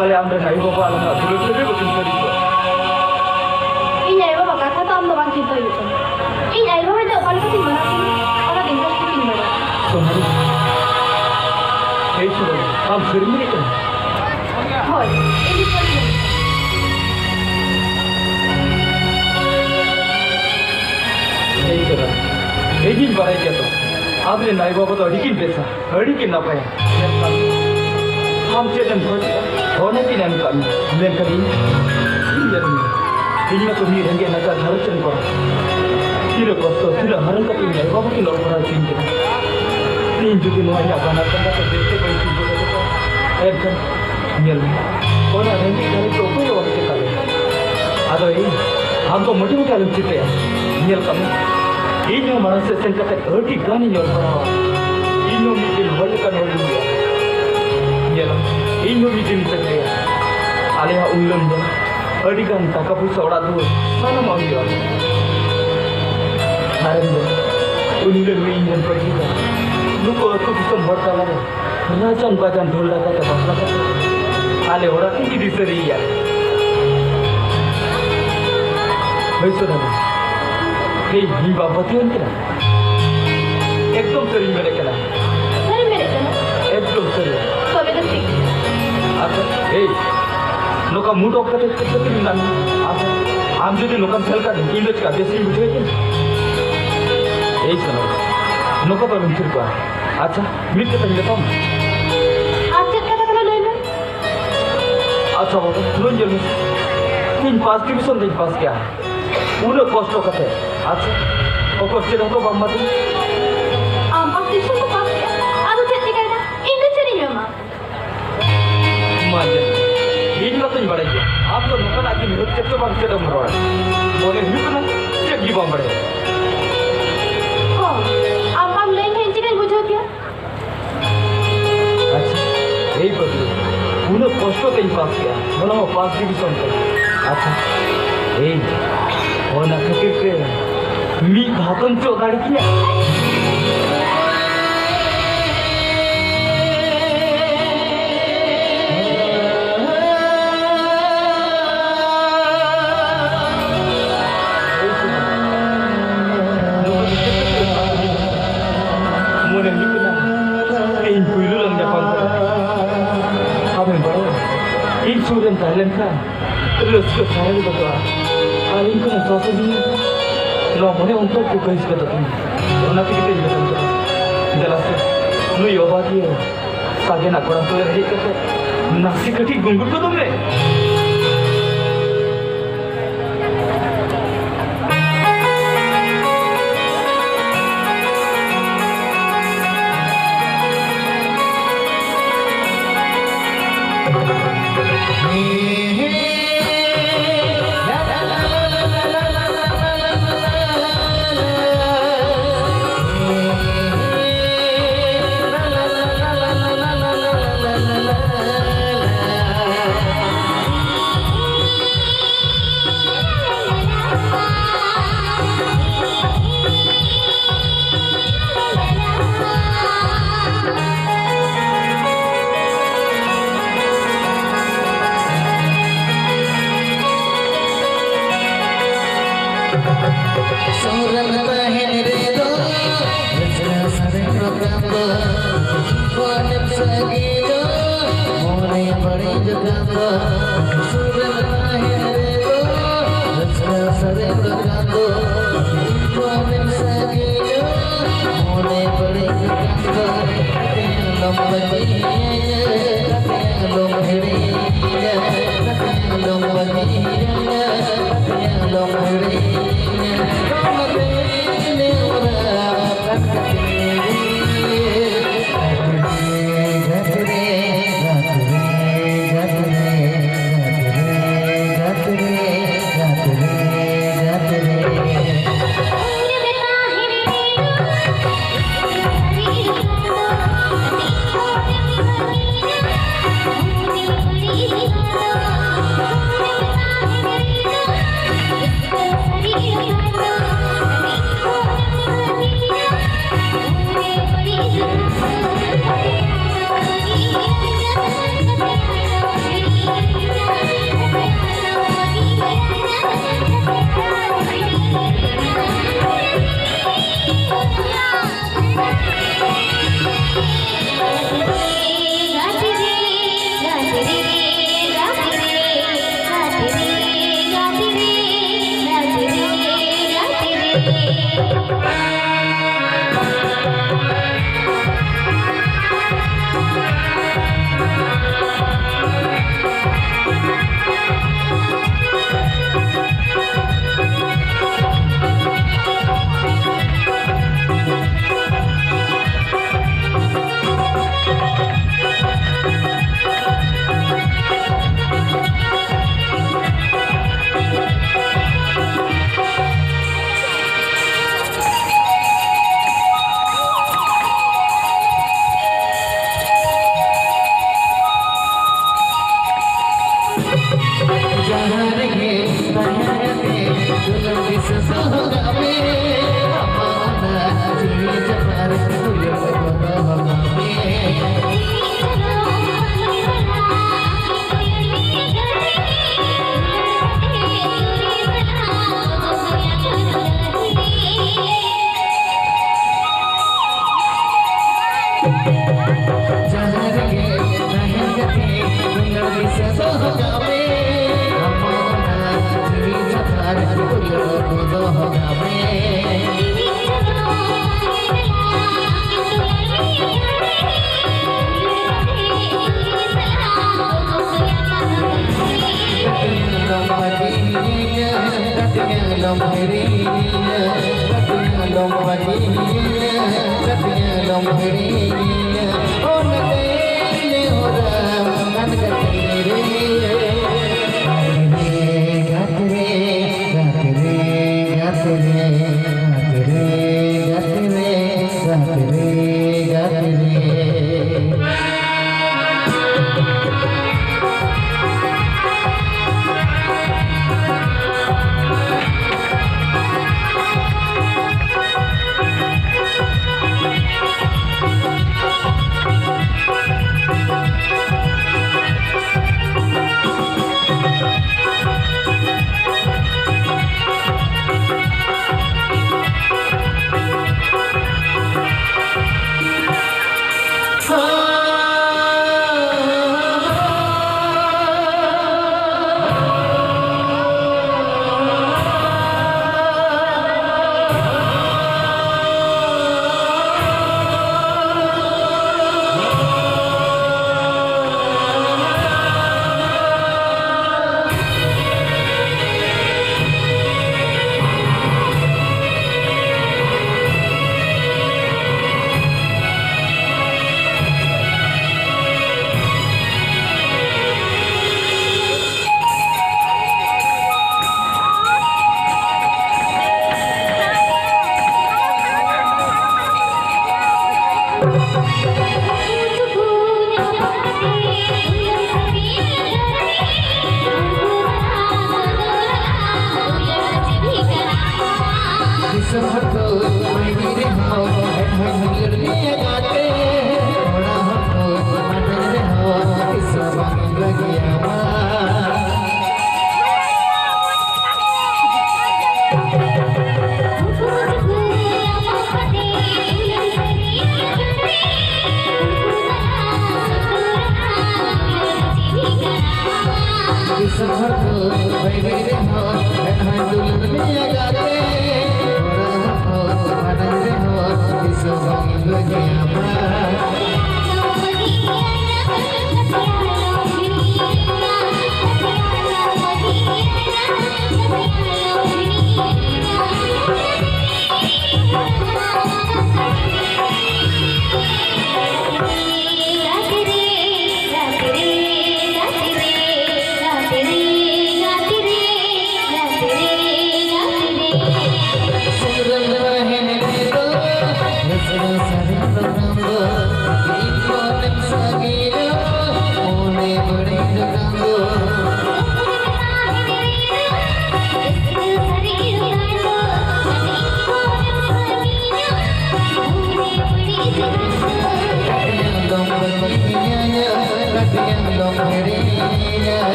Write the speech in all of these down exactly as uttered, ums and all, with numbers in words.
ᱛᱟᱦᱞᱮ ᱟᱢᱨᱮᱱ ᱟᱭᱳ ᱵᱟᱵᱟ ᱟᱞᱟᱝᱟᱜ ᱫᱩᱞᱟᱹᱲ ᱥᱟᱹᱜᱟᱹᱭ ᱵᱟᱹᱠᱤᱱ ᱥᱟᱹᱨᱤ ᱠᱚᱣᱟ᱾ ᱤᱧ ᱟᱭᱳ ᱵᱟᱵᱟ ᱠᱟᱛᱷᱟ ᱫᱚ ᱟᱢ ᱫᱚ ᱵᱟᱝ ᱪᱤᱱᱛᱟᱹ ᱦᱩᱭᱩᱜ ᱛᱟᱢᱟ᱾ ᱤᱧ ᱟᱭᱳ ᱵᱟᱵᱟ ᱫᱚ ᱚᱠᱟ ᱞᱮᱠᱟᱛᱤᱧ ᱢᱟᱱᱟᱣ ᱠᱤᱱᱟ, ᱚᱱᱟ ᱫᱚ ᱤᱧ ᱫᱚ ᱴᱷᱤᱠᱤᱧ ᱵᱟᱲᱟᱭᱟ᱾ ᱥᱳᱱᱟᱞᱤ, ᱮᱭ ᱥᱳᱱᱟᱞᱤ, ᱟᱢ ᱥᱟᱹᱨᱤᱢ ᱢᱮᱱᱮᱫ ᱠᱟᱱᱟ? ᱦᱳᱭ, ᱤᱧ ᱫᱚ ᱥᱟᱹᱨᱤ ᱜᱮ᱾ ᱮᱭ ᱥᱳᱱᱟᱞᱤ, ᱤᱧᱤᱧ ᱵᱟᱲᱟᱭ ᱜᱮᱭᱟ ᱛᱚ, ᱟᱢᱨᱮᱱ ᱟᱭᱳ ᱵᱟᱵᱟ ᱫᱚ ᱟᱹᱰᱤ ᱠᱤᱱ ᱵᱮᱥᱟ᱾ ᱟᱹᱰᱤ ᱜᱮ ᱱᱟᱯᱟᱭᱟ᱾ ᱧᱮᱞ ᱠᱟᱜ ᱢᱮ᱾ ᱟᱢ ᱪᱮᱫ ᱮᱢ ᱠᱷᱚᱡᱚᱜᱼᱟ? ᱫᱷᱚᱱ ᱠᱤᱱ ᱮᱢ ᱠᱟᱜ ᱢᱮ᱾ ᱢᱮᱱᱠᱷᱟᱱ ᱤᱧ, ᱤᱧ ᱧᱮᱞ ᱢᱮ᱾ ᱤᱧ ᱢᱟᱛᱚ ᱢᱤᱫ ᱨᱮᱸᱜᱮᱡ ᱱᱟᱪᱟᱨ ᱜᱷᱟᱨᱚᱸᱡᱽ ᱨᱮᱱ ᱠᱚᱲᱟ᱾ ᱛᱤᱱᱟᱹᱜ ᱠᱚᱥᱴᱚ, ᱛᱤᱱᱟᱹᱜ ᱦᱟᱨᱚᱱ ᱠᱟᱛᱮ ᱤᱧ ᱟᱭᱳ ᱵᱟᱵᱟ ᱠᱤᱱ ᱚᱞ ᱯᱟᱲᱦᱟᱣ ᱦᱚᱪᱚᱧ ᱠᱟᱱᱟ᱾ ᱤᱧ ᱡᱩᱫᱤ ᱱᱚᱣᱟ ᱤᱧᱟᱹᱜ ᱵᱟᱱᱟᱨ ᱠᱟᱸᱰᱟ ᱛᱮ ᱵᱮᱥ ᱛᱮ ᱵᱟᱹᱧ ᱛᱤᱸᱜᱩ ᱫᱟᱲᱮ ᱠᱚᱣᱟ, ᱮᱱᱠᱷᱟᱱ ᱧᱮᱞ ᱢᱮ, ᱚᱱᱟ ᱨᱮᱸᱜᱮᱡ ᱜᱷᱟᱨᱚᱸᱡᱽ ᱫᱚ ᱚᱠᱚᱭ ᱮ ᱚᱞ ᱦᱚᱪᱚ ᱛᱟᱞᱮᱭᱟ? ᱟᱫᱚ ᱤᱧ, ᱟᱢ ᱫᱚ ᱢᱚᱴᱮ ᱢᱚᱴᱮ ᱟᱞᱚᱢ ᱪᱤᱱᱛᱟᱹᱭᱟ᱾ ᱧᱮᱞ ᱠᱟᱜ ᱢᱮ, ᱤᱧ ᱦᱚᱸ ᱢᱟᱲᱟᱝ ᱥᱮᱫ ᱥᱮᱱ ᱠᱟᱛᱮ ᱟᱹᱰᱤ ᱜᱟᱱᱤᱧ ᱚᱞ ᱯᱟᱲᱦᱟᱣᱟ᱾ ᱤᱧ ᱦᱚᱸ ᱢᱤᱫ ᱫᱤᱱ ᱦᱚᱲ ᱞᱮᱠᱟᱱ ᱦᱚᱲᱤᱧ ᱦᱩᱭᱩᱜᱼᱟ᱾ ᱧᱮᱞ ᱟᱢ, ᱤᱧ ᱦᱚᱸ ᱢᱤᱫ ᱫᱤᱱᱤᱧ ᱪᱟᱹᱠᱨᱤᱭᱟ᱾ ᱟᱞᱮᱭᱟᱜ ᱩᱱᱞᱟᱹᱱ ᱫᱚ ᱟᱹᱰᱤ ᱜᱟᱱ ᱴᱟᱠᱟ ᱯᱩᱭᱥᱟᱹ, ᱚᱲᱟᱜ ᱫᱩᱣᱟᱹᱨ ᱥᱟᱱᱟᱢᱟᱜ ᱦᱩᱭᱩᱜᱼᱟ᱾ ᱟᱨ ᱤᱧ ᱫᱚ ᱩᱱ ᱦᱤᱞᱳᱜ ᱜᱮ ᱤᱧ ᱨᱮᱱ ᱯᱟᱹᱴᱷᱩᱣᱟᱹ ᱱᱩᱠᱩ ᱟᱹᱛᱩ ᱫᱤᱥᱚᱢ ᱦᱚᱲ ᱛᱟᱞᱟᱨᱮ ᱨᱟᱡᱟᱱ ᱵᱟᱡᱟᱱ ᱰᱷᱳᱞ ᱰᱟᱠᱟ ᱛᱮ ᱵᱟᱯᱞᱟ ᱠᱟᱛᱮ ᱟᱞᱮ ᱚᱲᱟᱜ ᱤᱧ ᱤᱫᱤ ᱥᱟᱹᱨᱤᱭᱮᱭᱟ᱾ ᱦᱳᱭ ᱥᱳᱱᱟᱞᱤ, ᱦᱮᱸ, ᱤᱧ ᱵᱟᱢ ᱯᱟᱹᱛᱭᱟᱹᱣᱟᱹᱧ ᱠᱟᱱᱟ? ᱮᱠᱫᱚᱢ ᱥᱟᱹᱨᱤᱧ ᱢᱮᱱᱮᱫ ᱠᱟᱱᱟ᱾ ᱥᱟᱹᱨᱤᱢ ᱢᱮᱱᱮᱫ ᱠᱟᱱᱟ? ᱮᱠᱫᱚᱢ ᱥᱟᱹᱨᱤ᱾ ᱛᱚᱵᱮ ᱫᱚ ᱴᱷᱤᱠ᱾ ᱟᱪᱪᱷᱟ, ᱮᱭ, ᱱᱚᱝᱠᱟ ᱢᱩᱰ ᱚᱯᱷ ᱠᱟᱛᱮ ᱪᱮᱫ ᱠᱷᱟᱹᱛᱤᱨ ᱢᱮᱱᱟᱜ ᱢᱮᱭᱟ? ᱟᱪᱪᱷᱟ, ᱟᱢ ᱡᱩᱫᱤ ᱱᱚᱝᱠᱟᱢ ᱠᱷᱮᱞ ᱠᱷᱟᱱ ᱤᱧ ᱫᱚ ᱪᱮᱠᱟ ᱵᱮᱥᱤᱧ ᱵᱩᱡᱷᱟᱹᱣ ᱠᱤᱧ? ᱮᱭ ᱥᱳᱱᱟᱞᱤ, ᱱᱚᱝᱠᱟ ᱫᱚ ᱟᱞᱚᱢ ᱛᱷᱤᱨ ᱠᱚᱜᱼᱟ᱾ ᱟᱪᱪᱷᱟ, ᱢᱤᱫ ᱠᱟᱛᱷᱟᱧ ᱢᱮᱛᱟᱢᱟ᱾ ᱟᱨ ᱪᱮᱫ ᱠᱟᱛᱷᱟ ᱠᱟᱱᱟ ᱞᱟᱹᱭ ᱢᱮ? ᱟᱪᱪᱷᱟ ᱵᱟᱵᱟ, ᱱᱚᱣᱟᱧ ᱧᱮᱞ ᱢᱮ, ᱤᱧ ᱯᱷᱟᱥᱴ ᱰᱤᱵᱤᱥᱚᱱ ᱨᱤᱧ ᱯᱟᱥ ᱠᱮᱜᱼᱟ᱾ ᱩᱱᱟᱹᱜ ᱠᱚᱥᱴᱚ ᱠᱟᱛᱮ, ᱟᱪᱪᱷᱟ, ᱚᱠᱚᱭ ᱪᱮᱫ ᱦᱚᱸᱛᱚ ᱵᱟᱢ ᱮᱢᱟᱫᱤᱧ᱾ ᱟᱢ ᱯᱷᱟᱥᱴ ᱰᱤᱵᱤᱥᱚᱱ ᱠᱚ ᱯᱟᱥ ᱠᱮᱜᱼᱟ, ᱟᱫᱚ ᱪᱮᱫ ᱪᱤᱠᱟᱹᱭᱮᱱᱟ? ᱤᱧ ᱫᱚ ᱪᱮᱫ ᱤᱧ ᱮᱢᱟ? ᱢᱟ ᱧᱮᱞ, ᱤᱧ ᱢᱟᱛᱚᱧ ᱵᱟᱲᱟᱭ ᱜᱮᱭᱟ, ᱟᱢ ᱫᱚ ᱱᱚᱝᱠᱟᱱᱟᱜ ᱜᱮ ᱱᱤᱦᱟᱹᱛ ᱪᱮᱫ ᱪᱚ ᱵᱟᱝ ᱪᱮᱫ ᱮᱢ ᱨᱚᱲᱟ᱾ ᱢᱚᱱᱮ ᱦᱩᱭᱩᱜ ᱠᱟᱱᱟ ᱪᱮᱫ ᱜᱮ ᱵᱟᱢ ᱵᱟᱲᱟᱭᱟ᱾ ᱚ, ᱟᱢ ᱵᱟᱢ ᱞᱟᱹᱭᱟᱹᱧ ᱠᱷᱟᱱ ᱤᱧ ᱪᱤᱠᱟᱹᱧ ᱵᱩᱡᱷᱟᱹᱣ ᱠᱮᱭᱟ? ᱟᱪᱪᱷᱟ, ᱮᱭ ᱯᱟᱹᱴᱷᱩᱣᱟᱹ, ᱩᱱᱟᱹᱜ ᱠᱚᱥᱴᱚ ᱛᱮᱧ ᱯᱟᱥ ᱠᱮᱜᱼᱟ, ᱚᱱᱟ ᱦᱚᱸ ᱯᱷᱟᱥᱴ ᱰᱤᱵᱤᱥᱚᱱ ᱛᱮ᱾ ᱟᱪᱪᱷᱟ, ᱮᱭ, ᱚᱱᱟ ᱠᱷᱟᱹᱛᱤᱨ ᱛᱮ ᱢᱤᱫ ᱫᱷᱟᱣ ᱛᱮᱢ ᱪᱚᱜ ᱫᱟᱲᱮ ᱠᱤᱧᱟ? ᱤᱧ ᱥᱩᱨ ᱨᱮᱢ ᱛᱟᱦᱮᱸ ᱞᱮᱱᱠᱷᱟᱱ ᱨᱟᱹᱥᱠᱟᱹ ᱥᱟᱦᱮ ᱜᱚᱫᱚᱜᱼᱟ᱾ ᱟᱨ ᱤᱧ ᱠᱷᱚᱱ ᱮᱢ ᱥᱟᱦᱟ ᱥᱟᱺᱜᱤᱧᱟ, ᱱᱚᱣᱟ ᱢᱚᱱᱮ ᱚᱱᱛᱚᱨ ᱠᱚ ᱠᱟᱹᱦᱤᱥ ᱜᱚᱫᱚᱜ ᱛᱤᱧᱟ᱾ ᱚᱱᱟ ᱛᱮᱜᱮ ᱛᱚᱧ ᱢᱮᱛᱟᱢ ᱠᱟᱱᱟ, ᱫᱮᱞᱟ ᱥᱮ, ᱱᱩᱭ ᱚᱵᱟᱠᱤᱭᱟᱹ ᱥᱟᱜᱮᱱᱟᱜ ᱠᱚᱲᱟ ᱠᱚᱲᱮ ᱨᱮ ᱦᱮᱡ ᱠᱟᱛᱮ ᱱᱟᱥᱮ ᱠᱟᱹᱴᱤᱡ ᱜᱩᱸᱜᱩᱴ ᱜᱚᱫᱚᱜ ᱢᱮ᱾ ᱥᱩᱨ ᱨᱮᱢ ᱛᱟᱦᱮᱱ ᱨᱮᱫᱚ, ᱨᱟᱹᱥᱠᱟᱹ ᱥᱟᱨᱮᱡ ᱨᱚᱠᱟᱢ ᱫᱚ, ᱠᱷᱚᱱᱮᱢ ᱥᱟᱺᱜᱤᱧ ᱫᱚ, ᱢᱚᱱᱮ ᱵᱟᱹᱲᱤᱡ ᱠᱟᱱ ᱫᱚ᱾ ᱥᱩᱨ ᱨᱮᱢ ᱛᱟᱦᱮᱱ ᱨᱮᱫᱚ, ᱨᱟᱹᱥᱠᱟᱹ ᱥᱟᱨᱮᱡ ᱨᱚᱠᱟᱢ ᱫᱚ, ᱠᱷᱚᱱᱮᱢ ᱥᱟᱺᱜᱤᱧ ᱫᱚ, ᱢᱚᱱᱮ ᱵᱟᱹᱲᱤᱡ ᱠᱟᱱ ᱫᱚ᱾ ᱟᱞᱚᱢ ᱵᱟᱹᱜᱤᱭᱟᱹᱧᱟ, ᱟᱞᱚᱢ ᱦᱤᱲᱤᱧᱟ, ᱟᱞᱚᱢ ᱵᱟᱹᱜᱤᱭᱟᱹᱧᱟ, ᱟᱞᱚᱢ ᱦᱤᱲᱤᱧᱟ᱾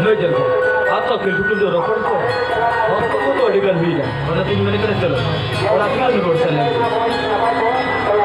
ᱞᱟᱹᱭ ᱡᱮ ᱟᱛᱚ ᱠᱤᱞᱴᱩ ᱠᱤᱞᱴᱩ ᱨᱚᱯᱚᱲ ᱠᱚ, ᱚᱠᱛᱚ ᱠᱚᱫᱚ ᱟᱹᱰᱤ ᱜᱟᱱ ᱦᱩᱭᱱᱟ, ᱚᱱᱟᱛᱤᱧ ᱢᱮᱱ ᱠᱟᱱᱟ, ᱪᱚᱞᱚ ᱚᱲᱟᱜ ᱛᱮᱜᱮ ᱨᱩᱣᱟᱹᱲ ᱥᱮᱱ ᱞᱮᱱ ᱜᱮ᱾